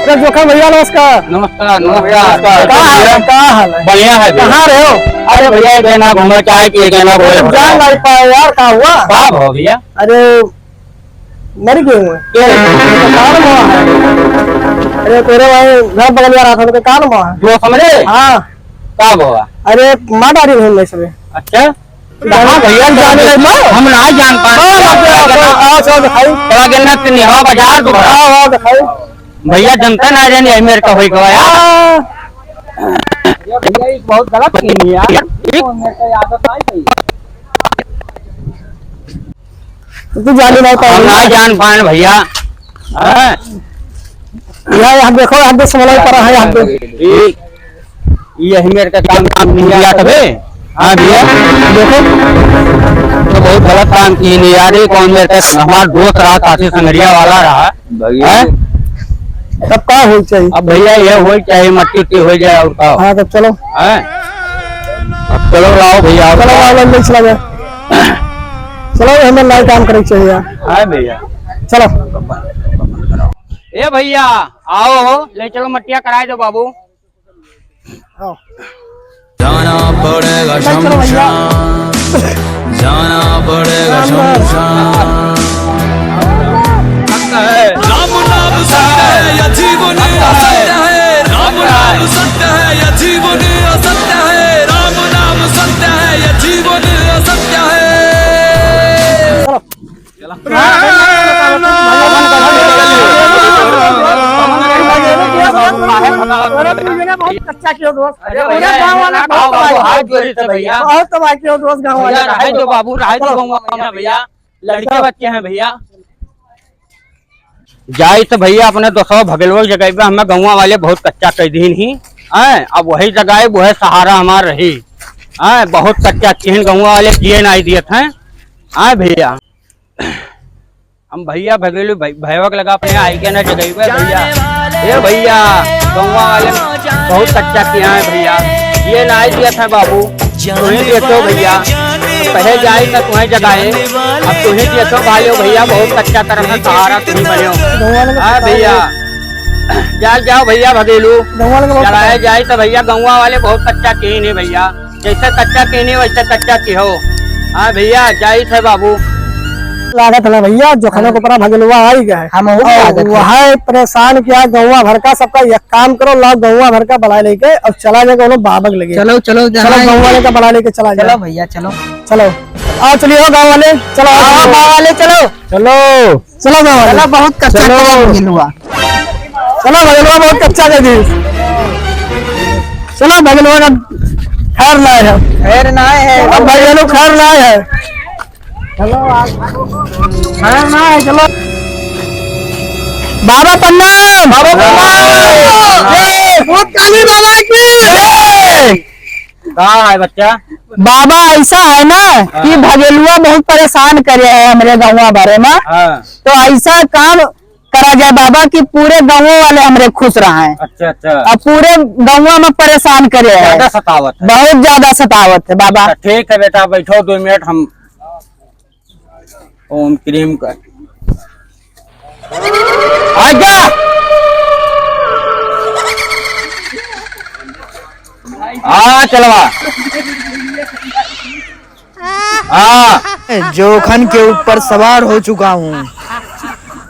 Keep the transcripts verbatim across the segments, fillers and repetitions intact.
अरे जोखन भैया, नमस्कार। नमस्कार, नमस्कार। का हाल है, का हाल है? बढ़िया है भैया। कहाँ रहे हो? अरे भैया, ये गए ना घूमे, चाय पिए गए ना, बोले जान नहीं पाए यार, का हुआ? का भवा भैया? अरे, मर गए हुए। के? का नाम हुआ है? अरे, तेरे भाई घर बगलिया रहा था, तो का नाम हुआ है? जो समझे? हाँ। का भवा? अरे, मार डाली घूमने से। अच्छा? कहाँ भैया, जाने दे तो। हम ना जान पाए। हाँ, हाँ, हाँ, हाँ, आओ, चलो दिखाई। चला गया ना, तो निहार बाजार तो। आओ, आओ, दिखाई। भैया, जनता ना जाने, यही मेरे का होई गवा यार। हाँ। ये भैया, ये बहुत गलत चीज है यार। ये कौन मेरे को आदत आई गई? तू जाने नहीं हम पाए। ना जान पाए भैया। हाँ। यहाँ, यहाँ देखो, यहाँ देख, समझ पड़ा है, यहाँ देख। ठीक। यही मेरे का काम, काम नहीं आता बे। हाँ भैया, देखो, तो बहुत गलत काम की नहीं यार, ये कौन मेरे का हमारा दोस्त रहा, साथी संगरिया वाला रहा, भैया। हैं? तब का होई चाहिए? अब भैया ये होई चाहिए, मट्टी उट्टी हो जाए और का। हाँ, तब चलो। हैं? अब चलो लाओ भैया, चलो लाओ, लाओ, लाओ, चला जाए। चलो, हमें लाइव काम करे चाहिए यार। हाँ भैया। चलो। ए भैया, आओ, ले चलो मट्टिया कराए दो बाबू। जाना पड़ेगा शमशान, जाना पड़ेगा शमशान। राम नाम सत्य है, या जीवन असत्य है। राम नाम सत्य है, या जीवन असत्य है। राम नाम सत्य है, या जीवन असत्य है। बहुत कच्चा कियो दोस्त। अरे पूरा भैया, गाँव वाला बहुत तबाही कियो। हाथ जोड़ी से भैया। बहुत तबाही कियो दोस्त, गाँव वाला। भैया, रहे दो बाबू, रहे दो, चलो। गाँव वाला भैया, लड़के बच्चे हैं भैया। जाई तो भैया अपने दोस्तों भगेलवा जगह पे हमें गाँव वाले बहुत कच्चा कह दीन ही। हैं, अब वही जगह है, वही सहारा हमार रही। हैं, बहुत कच्चा किहन गाँव वाले जिए नाई दियत हैं। हैं भैया, हम भैया भगेलू भै-, भैया के लगा अपने आई के ना जगह पे भैया। ए भैया, गाँव वाले बहुत कच्चा किया है भैया, ये ना आई दिया था बाबू, तुम्हें देतो भैया, पहले जाए तो तुम्हें जगाए, अब तुम्हें देतो भाई हो भैया, बहुत कच्चा तरह का सहारा तुम्हें बने हो। हाँ भैया, जा, जाओ भैया भगेलू, चलाया जाए तो भैया, गाँव वाले बहुत कच्चा किए नहीं भैया। जैसे कच्चा कीनी वैसे कच्चा किहो। हाँ भैया, जाइत है बाबू। लागत ना भैया, जोखना के ऊपर भगेलुआ आई गए। हम और लागत है। वह परेशान किया गौवा भर का सबका। एक काम करो, लाओ गौवा भर का बुलाए लेके और चला जाए कोनो बाबा के लगे। चलो, चलो, चलो, जहाँ गौवा लेके बुला लेके चला जाए। चलो भैया, चलो। चलो, आओ, चलिए, गाँव वाले, चलो, आओ, गाँव वाले, चलो। चलो। चलो गाँव वाले। चलो, बहुत कच्चा चलो। काम भगेलुआ। चलो भगेलुआ, बहुत कच्चा कर दी। चलो भगेलुआ का खैर ना है। खैर ना है। अब भगेलू खैर ना है। चलो, खैर ना है, चलो। बाबा प्रणाम। बाबा प्रणाम। जय। भूत काली बाबा की जय। का है बच्चा? बाबा, ऐसा है ना हाँ। कि भगेलुआ बहुत परेशान करे है हमरे गौवा भरे में। हाँ। तो ऐसा काम करा जाए बाबा कि पूरे गौवा वाले हमरे खुश रहें। अच्छा, अच्छा। और पूरे गौवा में परेशान करे है। ज्यादा सतावत है। बहुत ज्यादा सतावत है बाबा। अच्छा, ठीक है बेटा, बैठो दो मिनट, हम ओम क्रीम कर। आजा। हाँ, चलवा। हाँ। जोखन के ऊपर सवार हो चुका हूँ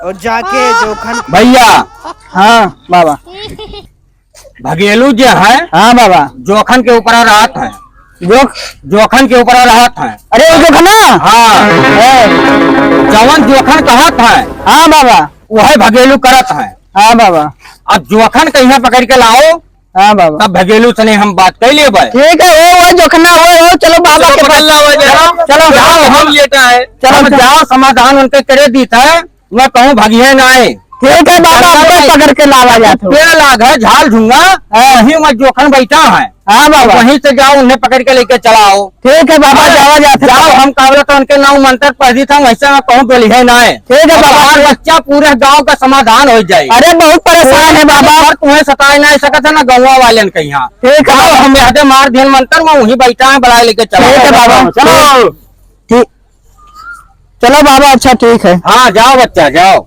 और जाके जोखन भैया। हाँ बाबा। भगेलू जे है, हाँ बाबा। जोखन के ऊपर रहत है। जोख-, जोखन के ऊपर रहत है। अरे, वो जोखना? हाँ। है। जवन जोखन कहत है, हाँ बाबा। वह भगेलू करत है। हाँ बाबा। अब जोखन कहिया पकड़ के लाओ, हाँ बाबा। तब भगेलू सने हम बात कर लेबे। ठीक है, वो, वो जोखना, वो, वो, चलो बाबा चलो के पकड़ पास। लाओ, चलो, चलो, जाओ, जाओ। हम लेटा है। चलो, हम चलो। जाओ, समाधान उनके करे दीत है। मैं कहूँ भगिए ना आए। ठीक है बाबा, अब तो पकड़ के लावा जात हो। पेड़ लाग है, झाल झुंगा, हाँ। वहीं में जोखन बैठा है। हाँ बाबा। वहीं से जाओ, उन्हें पकड़ के लेके चलाओ। ठीक है बाबा, हाँ, जावा जात है। जाओ, हम कावला तो उनके नाम मंत्र पढ़ दी था, वैसे मैं कहूँ बोली है ना है। ठीक है अब बाबा। हमार बच्चा पूरे गाँव का समाधान हो जाए। अरे बहुत परेशान है बाबा। पर तुम्हें सताए ना सकत है ना गौवा वाले कहीं। ठीक है जाओ, बाबा। हम यहाँ दे मार दिहन मंत्र में वहीं बैठा है, बुलाए लेके चलाओ। ठीक है बाबा। चलो। ठीक। चलो बाबा, अच्छा ठीक है। हाँ, जाओ बच्चा, जाओ।